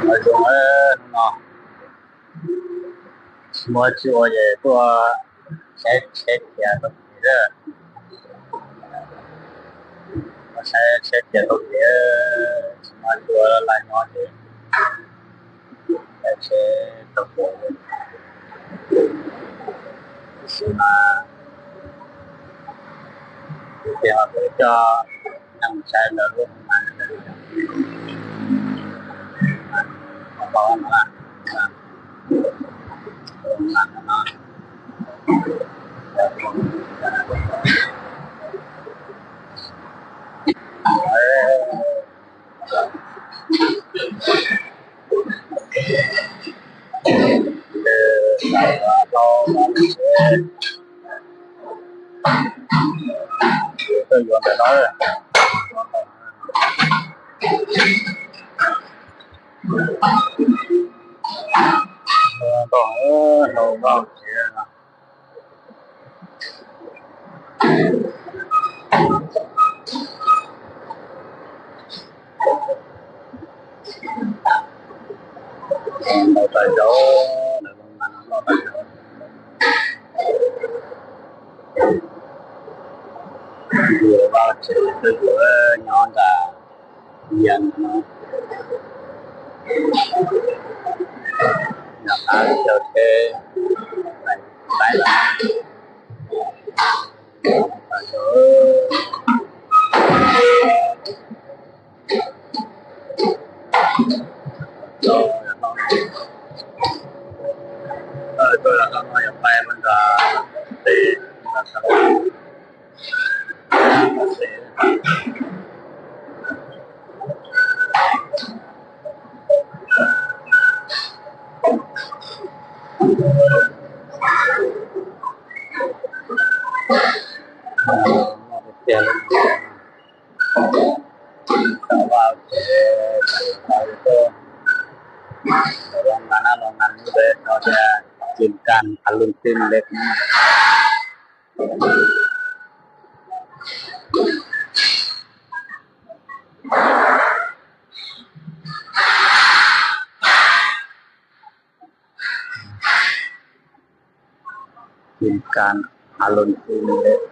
Nyob zoo, hnub no tsis muaj tsis ua ces tuaj saib tsheb khiav tau kev. Tuaj saib tsheb khiav tau kev, tsis muaj tsis ua, laj nyob ces saib tsheb tau kev. Tiam sis mas kuv ces ho tsis coj nej mus saib lawv lub hoob mas li cas li. Hoob mas no, hoob mas no. Tuaj yuav ntawm no. Ntau ntau tsev no. Loj tag zog, lawv lub mas no loj tag zog. Yuav vaj tsev twb yuav nyob nram yias no, nram qab caug tsheb, tais lawm. Tuaj no yog pais mus nram teb, nram teb. Tiag li. Tau vaj tsev, tau vaj tsev, los nqa na los nqa nub de no tias Kim Kan Alum Team Lake. Kim Kan Alum Team Lake.